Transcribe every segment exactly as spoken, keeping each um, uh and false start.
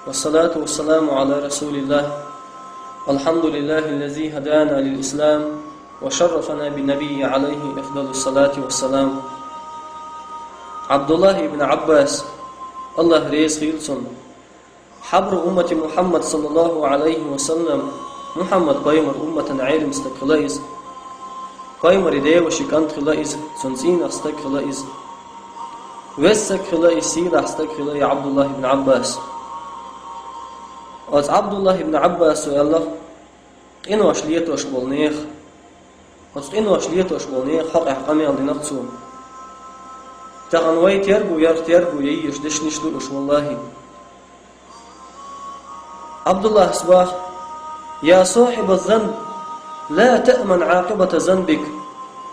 والصلاة والسلام على رسول الله. الحمد لله الذي هدانا للإسلام وشرفنا بالنبي عليه أفضل الصلاة والسلام. عبد الله بن عباس, Аллах реза хийла цунна, حبر أمة محمد صلى الله عليه وسلم, Мухьаммад пайхамар умматан Ӏелим стаг хила иза. Пайхамара деваша кӀант хила иза, цун цӀийнах стаг хила иза. Веза стаг хила иза, сийлахь стаг хила иза Ӏабдуллахь ибн Ӏаббас. Оцу Ӏабдуллахь ибн Ӏаббасо аьлла, къинош летош болу нехан, оцу къинош летош болу нехан хьокъехь къамел дина цо. Тахана вай терго, ярх терго яйеш дешнаш ду уьш, валлахӀи. Ӏабдуллахьас боху: «يا صاحب الذنب، لا تأمن عاقبة ذنبك».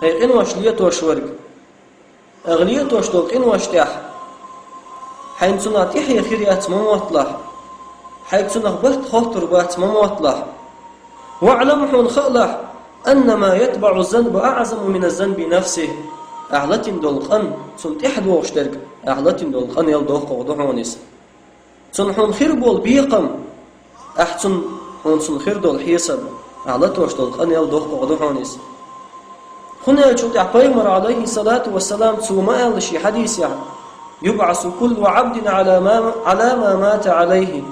ХӀай къинош летош верг, ахь летош долу къинош тӀехь хьайна цунах тӀаьхье хир яц ма мотталахь, хьайга цунах барт хоттур бац ма мотталахь. واعلم, хьуна хаалахь, أن ما يتبع الذنب أعظم من الذنب نفسه. Ахь латийна долу къан, цунна тӀаьхьа догӀуш дерг, ахь латийна долу къанел доккхагӀа ду хьуна иза. Цунна хьуна хир болу бекхам, ахь цунна, хьуна цунна хир долу хьесап, ахь латош долу къанел доккхагӀа ду хьуна иза. ХӀунда аьлча тӀехь пайхамар, Ӏалайхи салату вассалам, цо ма аьлла шен хьадисехь: «يبعث كل عبد على ما، على ما مات عليه».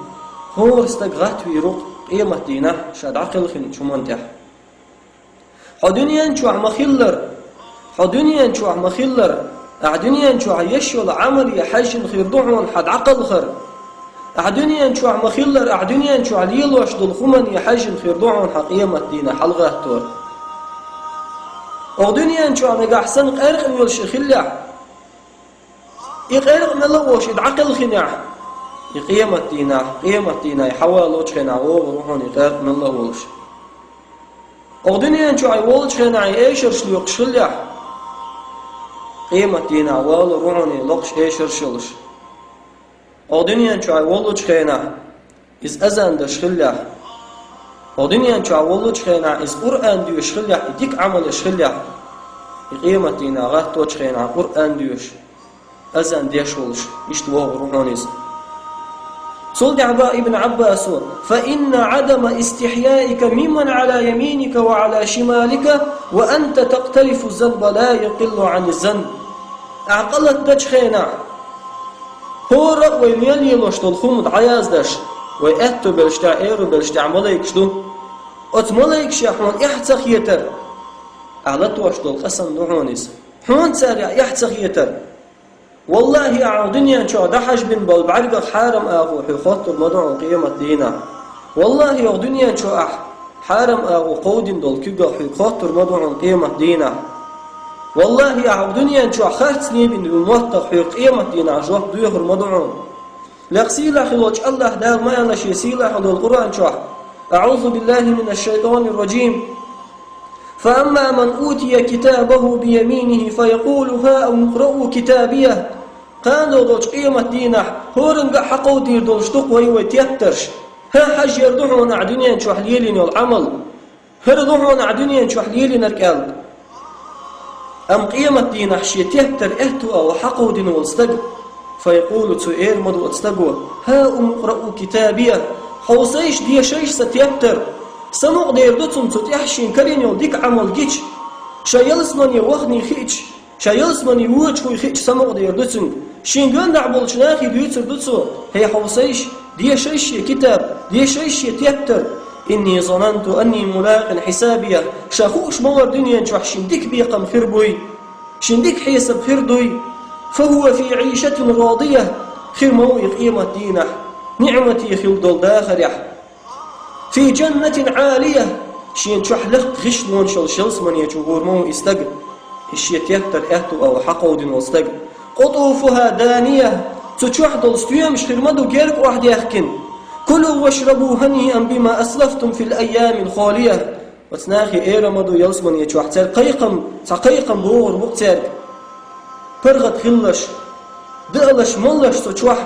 ХӀора стаг гӀаттавийр ву-кх къематдийнахь ша дӀакхелхинчу хӀуманна тӀехь. Хьо дуьнен чохь ма-хиллара, хьо дуьнен чохь ма-хиллара, ахь дуьнен чохь еш йолу Ӏамале хьаьжжина хир ду хьуна хьан дӀакхалхар. Ахь дуьнен чохь ма-хиллара, ахь дуьнен чохь лелош долу хӀумане хьаьжжина хир ду хьуна хьан къематдийнахь хьалагӀаттор. Оха дуьнен чохь нагахь санна къаьркъа воьлуш и хиллехь, и къаьркъа мелла а волуш и дӀакхелхинехь, и къематдийнахь, къематдийнахь хьан валочу хенахь вогӀур ву хьуна и къаьркъа мелла а волуш. Оха дуьнен чохь и волчу хенахь и эшарш лоькхуш хиллехь, къематдийнахь валор ву хьуна и локхуш эшарш йолуш. Оха дуьнен чохь и воллучу хенахь иза азан деш хиллехь, оха дуьнен чохь воллучу хенахь иза Къуръан доьшуш хиллехь, и дика Ӏамал еш хиллехь, и къематдийнахь гӀатточу хенахь Къуръан доьшуш, азан деш волуш, иштта вогӀур ву хьуна иза. Цул тӀаьхьа боху Ибн Ӏаббасо: «فإن عدم استحيائك ممن على يمينك وعلى شمالك وأنت تقترف الذنب لا يقل عن الذنب». Ахь къа латадечу хенахь, хӀора а вай мел лелош долу хӀума дӀаяздеш, вай аьтту беллачу тӀехь, эру беллачу тӀехь малайкаш ду. Оцу малайкашех хьуна эхь ца хетар, ахь латош долу къа санна ду хьуна иза. Хьуна царех эхь ца хетар. ВаллахӀи, ахь дуьнен чохь дӀахьажбина болу бӀаьргах хьарам агӀо хьоьга хоттур ма ду хьуна къематдийнахь. ВаллахӀи, оха дуьнен чохь ахь хьарам агӀо кховдийна долу куьгах хьоьга хоттур ма ду хьуна къематдийнахь. ВаллахӀи, ахь оха дуьнен чохь харц лебина йолу моттах хьоьга къематдийнахь жоп доьхур ма ду хьуна. Лекха сийлахь хилла волчу АллахӀ Дала ма аьлла шен сийлахь долу Къуръан чохь: «أعوذ بالله من الشيطان الرجيم. فأما من أوتي كتابه بيمينه فيقول هاؤم اقرءوا كتابيه». Кхана долчу къематдийнахь хӀоранга а хьакховдийр долуш ду-кх вай, вай тептарш. ХӀан, хьажъяр ду хьуна ахь дуьнен чохь лелийна йолу Ӏамал. ХӀара ду хьуна ахь дуьнен чохь лелийнарг аьлла. Амма къематдийнахь шен тептар аьтту агӀо хьакховдийна волу стаг, файкъулу, цо эр ма ду оцу стаго: «ХӀауму къраъу китабия». Хьовсайша, дешайша сан тептар. Самукъадер ду цунна цу тӀехь шен карийна йолу дика Ӏамал гича, ша ялсамане вахана хиъча, ша ялсамане воьдуш хуй хиъча, самукъадер ду цуьнга. Шен гонаха болчу нахе дуьйцур ду цо: «ХӀей, хьовсайша, дешайша шен китаб, дешайша шен тептар. Инни зананту анни мулакъин хьисабия». Ша хууш ма вара дуьнен чохь шен дика бекхам хир буй, шен дика хьесап хир дуй. «ФахӀува фи Ӏийшатин радия». Хир ма ву и къематдийнахь, ниӀмате хилла долу дахарехь. «Фи джаннатин Ӏалия», шен чохь лакха гӀишлонаш йолуш ялсамане чу гӀур ма ву и стаг, и шен тептар аьтту агӀо хьакховдийна волу стаг. «КъутуфухӀа дания», цу чохь долу стоьмаш хир ма ду герга охьадаьхкина. «Кулу вашрабу хӀаниан бима аслафтум фил айямил халия». Оцу нахе эр ма ду ялсамане чохь, цаьрга кхайкхам, цхьа кхайкхам богӀур бу-кх цаьрга. ПаргӀат хилалаш, даалаш, моллаш цу чохь,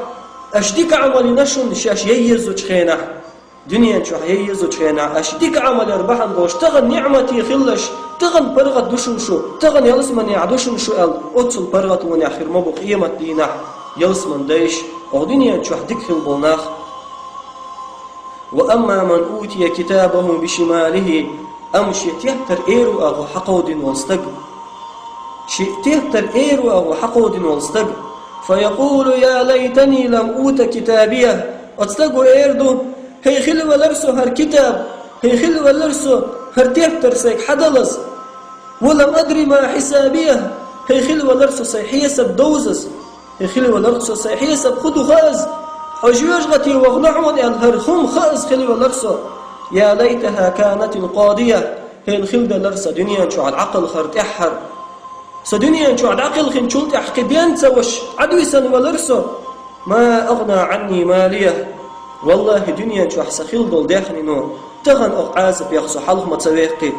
аша дика Ӏамал йина шуна шаьш яйъезачу хенахь. Дуьнен чохь яйъезачу хенахь аша дика Ӏамал яр бахьана долуш, тахана ниӀмате хилалаш, тахана паргӀат ду шуна шу, тахана ялсаманехь ду шуна шу аьлла, оццул паргӀатонехь хир ма бу къематдийнахь ялсаман дайша, оха дуьнен чохь дика хилла болу нах. وأما من أوتي كتابه بشماله, амма шен теттар эр агӀо хьакховдийна волу стаг. Шен теттар эр агӀо хьакховдийна волу стаг. فيقول يا ليتني لم أوت كتابيه. Оцу стаго эр ду: «ХӀей, хилла велара со хӀара китаб, хӀей, хилла велара со хӀара теттар сайга хьадалаза. ولم أدر ما حسابيه, хӀей, хилла велара со сайн хьесап довзаза. ХӀей, хилла велара со сайн хьесап хӀун ду хааза. Хьо жоьжахате вахана хьуна аьлла хӀара хӀума хааза хилла велара со. يا ليتها كانت القاضية, хӀей, хилла делара сан дуьнен чохь дӀакхалхар тӀаьххьара. Сан дуьнен чохь дӀакхелхинчул тӀаьхьа кхин ден ца ваша Ӏадвисина велара со. ما أغنى عني ماليه. Валлахи, дуьнен чохь сан хилла долу даьхнино тахана оха Ӏазапех со хьалха ма ца веккхи.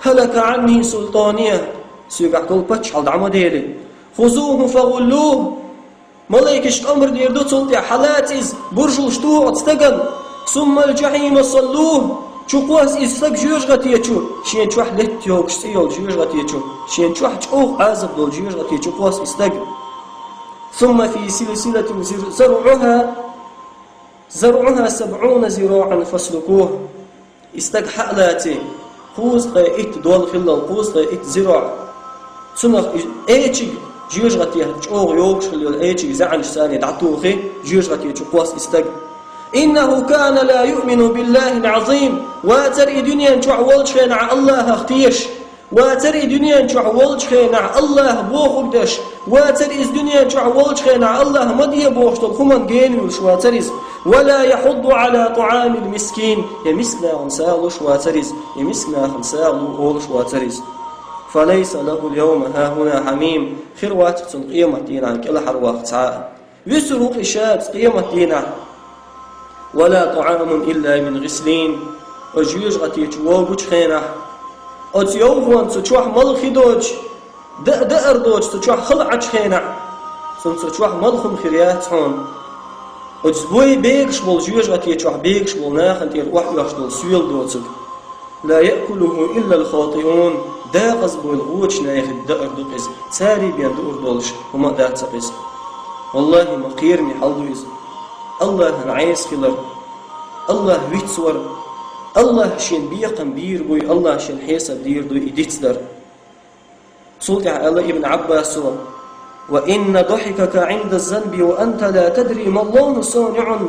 هلك عني سلطانيه. Соьгахь долу паччахьалла дӀа ма дели. خذوه فغلوه. Малайкаша амр дийр ду цул тӀаьхьа: хьалаца иза, буржалш туху оцу стагана. ثم الجحيم صلوه. Чукхосса иза стаг жоьжахате чу, шен чохь летта йогуш цӀе йолу жоьжахате чу, шен чохь чӀогӀа Ӏазап долу жоьжахате чу кхосса иза стаг. ثم في سلسلة زر-، زرعها، زرعها سبعون ذراعا فاسلكوه. И стаг хьа а лаций, кхузткъе итт дол хиллал, кхузткъе итт зироӀ. Цунах и эчиг жоьжахатех чӀогӀа йогуш хилла йолу эчиг зӀаьнаш санна дӀатухий, жоьжахате чу кхосса и стаг. إنه كان لا يؤمن بالله العظيم. Вацара и дуьнен чохь волчу хенахь Аллахах тешаш. Вацара и дуьнен чохь волчу хенахь Аллаха бохург деш. Вацара иза дуьнен чохь волчу хенахь Аллаха ма де бохуш долу хӀуманна генавуьйлуш вацара иза. ولا يحض على طعام المسكين. Я мисканахана сагӀа луш вацара иза. Я мисканахана сагӀа лу олуш вацара иза. فليس له اليوم هاهنا حميم. Хир вац цунна къематдийнахь кӀелхьарваккха цхьа а. Вуьсур ву-кх и ша цу къематдийнахь. ولا طعام إلا من غسلين. Оцу жоьжахате чу вогучу хенахь, оцу йовхонца чохь мала хи доцуш, даа даар доцуш цу чохь хала Ӏачу хенахь, цунна цу чохь мала хӀума хир яц хьуна. Оцу бой бегаш болу жоьжахате чохь бегаш болу нахана тӀера охьаоьхуш долу соьла доцург. لا يأكله إلا الخاطئون. Декъаза бойла гӀочу нахе даар ду-кх иза, царий бен дуур долуш хӀума а дац-кх иза. Валлахи, ма кхераме хьал ду иза. Аллахьан Ӏеса хилар, Аллахь вицвар, Аллахь шен бекхам бийр буй, Аллахь шен хьесап дийр дуй и дицдар. Цул тӀаьхьа аьлла Ибн Ӏаббасо: وإن ضحكك عند الذنب وأنت لا تدري ما الله صانع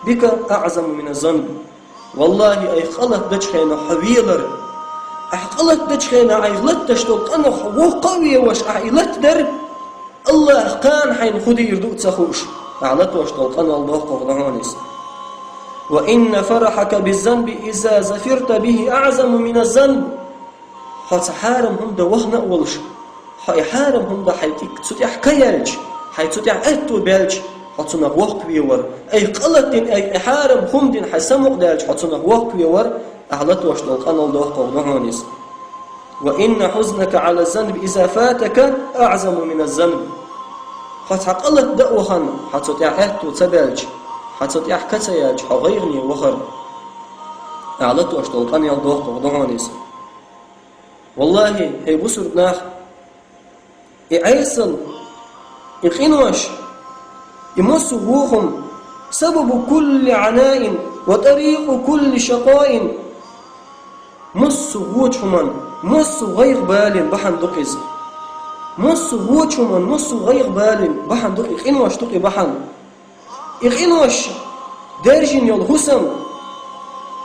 بك أعظم من الذنب. Валлахи, айхьа къа латадечу хенахь хьо велар, айхьа къа латадечу хенахь айхьа латадеш долу къанах хьо воккха а веваш, ахьа и латадар, Аллаха кхана хьайна хӀун дийр ду а ца хууш, ахьа латош долу къанал доккхух ду хьуна иза. وإن فرحك بالذنب إذا ظفرت به أعظم من الذنب. Хьо цхьа хьарам хӀума дан вахана а волуш, хьо и хьарам хӀума дан хьайн тӀе цу тӀехь ка яьлча, хьайн цу тӀехь аьтто баьлча, хьо цунах воккхаве вар. Айхьа къа латадина, айхьа и хьарам хӀума дина хьайн самукъадаьлча, хьо цунах воккхаве вар, ахьа латош долу къанал доккхух ду хьуна иза. وإن حزنك على الذنب إذا فاتك أعظم من الذنب. Хьо цхьа къа латадан а вахана, хьо цу тӀехь аьтто ца баьлча, хьо цу тӀехь ка ца яьлча, хьо гӀайгӀане вахар, ахьа латош долу къанал доккхух ду хьуна иза. Валлахи, хӀей бусург нах, и Ӏесал, и къинош, и массо а вохам, سبب كل عناء وطريق كل شقاء. Массо а вочу хӀуман, массо а гӀайгӀа-балин бахьана ду-кх иза. Массо а вочу хӀуман, массо а гӀайгӀа-балин бахьана ду-кх и къинош, ду-кх и бахьана. И къинош даьржина йолу хӀусам,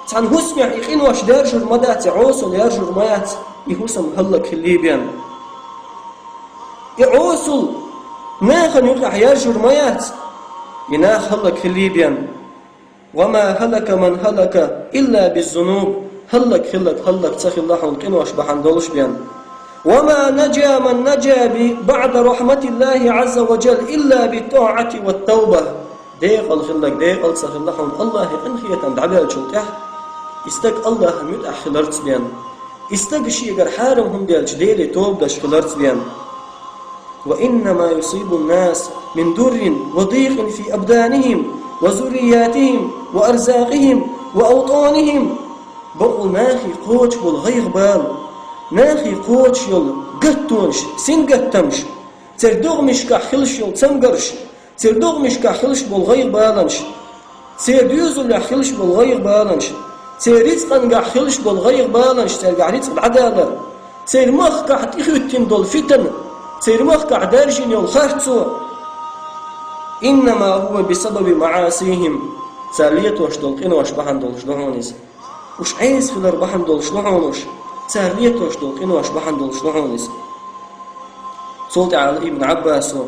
цхьана хӀусамехь и къинош даьржур ма дац, и Ӏесал яьржур ма яц, и хӀусам хӀаллакьхилли бен. И Ӏесал нахана юкъахь яьржур ма яц, и нах хӀаллакьхилли бен. وما هلك من هلك إلا بالذنوب. ХӀаллакьхилларг хӀаллакьца хилла хьуна къинош бахьана долуш бен. وما نجا من نجا بعد رحمة الله عز وجل إلا بالطاعة والتوبة. Декъала хилларг декъала ца хилла хьуна Аллахьан къинхетам дӀабаьллачул тӀаьхьа, и стаг Аллахьан муьтӀахь хиларца бен. И стаг шегара хьарам хӀума делча Деле тоба деш хиларца бен. وإنما يصيب الناس من ضر وضيق في أبدانهم وذرياتهم وأرزاقهم وأوطانهم. Бакъволу нахе кхочуш болу гӀайгӀа-бала, нахе кхочуш йолу гаттонаш, сингаттамаш, церан догӀмашкахь хилаш йолу цамгарш, церан догӀмашкахь хилаш болу гӀайгӀа-баланаш, Церан доьзалехь хилаш болу гӀайгӀа-баланаш, церан рицкъангахь хилаш болу гӀайгӀа-баланаш, цаьргахь рицкъ дӀадалар, церан махкахь тӀехӀоьттина долу фитна, церан махкахь даьржина йолу харцо, «إنما هو بسبب معاصيهم», цара летош долу къинош бахьана долуш ду хьуна иза. Уьш Ӏеса хилар бахьана долуш ду хьуна уьш, цара летош долу къинош бахьана долуш ду хьуна иза. Цул тӀаьхьа Ибн Ӏаббасо: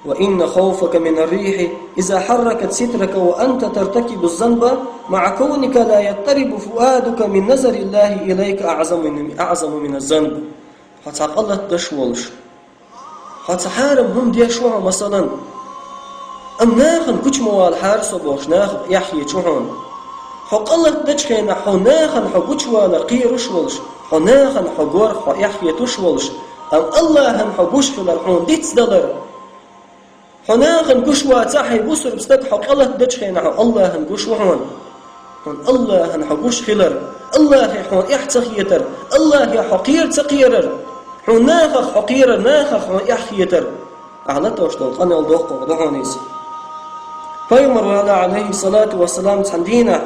«وإن خوفك من الريح إذا حركت سترك وأنت ترتكب الذنب مع كونك لا يضطرب فؤادك من نظر الله إليك أعظم من، أعظم من الذنب». Хьо цхьа къа латадеш волуш, хьо цхьа хьарам хӀума деш ву хьо, масалан, амма нахана гучу ма валахьара со бохуш, нахах эхь хеташ ву хьуна. Хьо къа латадечу хенахь хьо нахана хьо гучувалар кхеруш волуш, хьо нахана хьо гор хьо эхь хеташ волуш, амма Аллахьан хьо гуш хилар хьуна дицдалар. Хьо нахана гуш вацахь, хьайн бусурба стаг, хьо къа латадечу хенахь хьо Аллахьан гуш ву хьуна. Хьуна Аллахьан хьо гуш хилар, Аллахье хьуна эхь ца хетар, Аллахье хьо кхера ца кхерар, хьуна нахах хьо кхерар, нахах хьуна эхь хетар, ахь латош долу къанал доккхур ду хьуна иза. Пайхамар вала, алейхиссалату вассалам, цхьана дийнахь: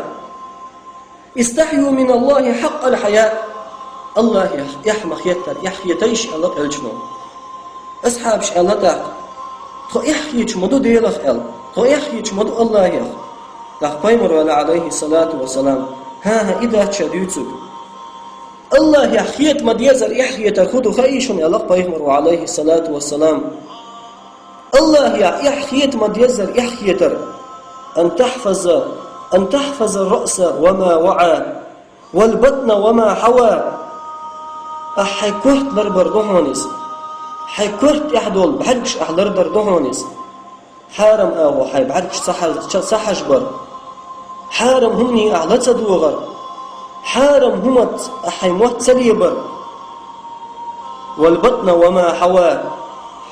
«استحيوا من الله حق الحياء». Аллахьех эхь ма хеттара, эхь хетайша, аьлла элчано. Асхьабаша аьлла тӀаккха: «Тхо эхь хеташ ма ду Делах», аьлла. «Тхо эхь хеташ ма ду Аллахьех». ТӀаккха пайхамар вала, алейхиссалату вассалам: «ХӀан-хӀа, и дац ша дуьйцург. Аллахьех хета ма дезар, эхь хетар хӀун ду хаий шуна?» аьлла пайхамар вала, алейхиссалату вассалам. Аллахьех эхь хета ма дезар, эхь хетар: «أن تحفظ، أن تحفظ الرأس وما وعى، والبطن وما حوى». Ахь хьайн корта ларбар ду хьуна иза. Хьайн корта тӀехь долу бӀаьргаш ахь лардар ду хьуна иза. Хьарам агӀор хьайн бӀаьргаш ца хьаж-, ца, ца хьажбар. Хьарам хӀумане ахь ла ца догӀар. Хьарам хӀуманца ахь хьайн мотт ца лебар. «والبطن وما حوى».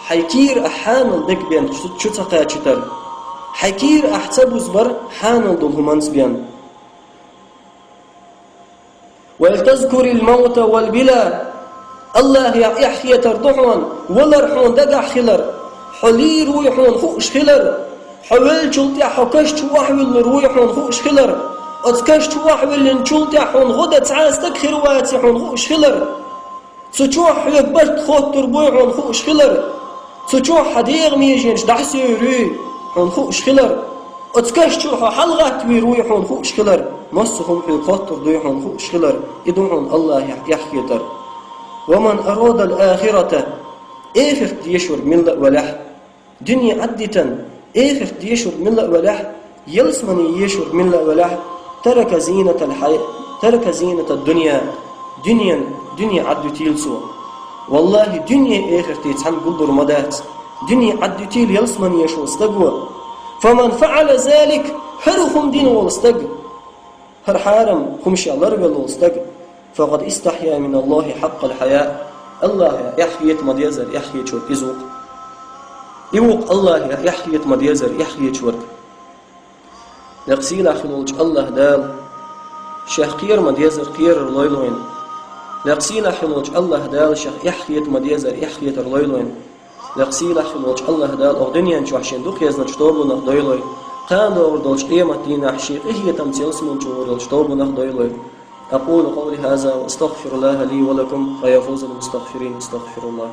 Хьайн кийра ахь хьанал дерг бен чу, чу ца кхачийтар. Хьайн кийра ахь ца бузбар хьанал долу хӀуманца бен. «ولتذكر الموت والبلى». Аллахьех эхь хетар ду хьуна, валар хьуна дагахь хилар, хьо лийр вуй хьуна хууш хилар, хьо веллачул тӀаьхьа хьо каш чу охьавуьллур вуй хьуна хууш хилар, оцу каш чу охьавиллинчул тӀаьхьа хьуна гӀо дан цхьа а стаг хир ваций хьуна хууш хилар. Цу чохь хьоьга барт хоттур буй хьуна хууш хилар. Цу чохь хьан дегӀан меженаш дӀасаюьйр юй хьуна хууш хилар. Оцу каш чуьра хьо хьалагӀаттавийр вуй хьуна хууш хилар. Массо а хӀума хьоьга хоттур дуй хьуна хууш хилар. И ду хьуна Аллахьех эхь хетар. «ومن أراد الآخرة», эхарт дешург милла а велахь. Дуьне Ӏаддитина, эхарт дешург милла а велахь, ялсамане ешург милла а велахь, «ترك زينة الحي-، ترك زينة الدنيا», дуьнен, дуьне Ӏаддуьтийла цо. Валлахьи, дуьне эхарте цхьаьна гулдур ма дац. Дуьне Ӏаддуьтийла ялсамане еш волу стаго. «فمن فعل ذلك», хӀара хӀума дина волу стаг. ХӀара хьарам хӀумнех ларвелла волу стаг, «فقد استحيا من الله حق الحياء». Аллахьех эхь хета ма дезар, эхь хеташ верг иза ву-кх. И ву-кх Аллахьех эхь хета ма дезар, эхь хеташ верг. Лекха сийлахь хилла волчу Аллахь Дала шех кхера ма дезар, кхерар лойла вайна. Лекха сийлахь хилла волчу Аллахь Дала шех эхь хета ма дезар, эхь хетар лойла вайна. Лекха сийлахь хилла волчу Аллахь Дала оха дуьнен чохь шен дукха езнарчу тобанах дойла вай. Кхана догӀур долчу къемат дийнахь шен къинхетамца ялсамани чу гӀур йолчу тобанах дойла вай. أقول قولي هذا وأستغفر الله لي ولكم فيا فوز المستغفرين، استغفروا الله.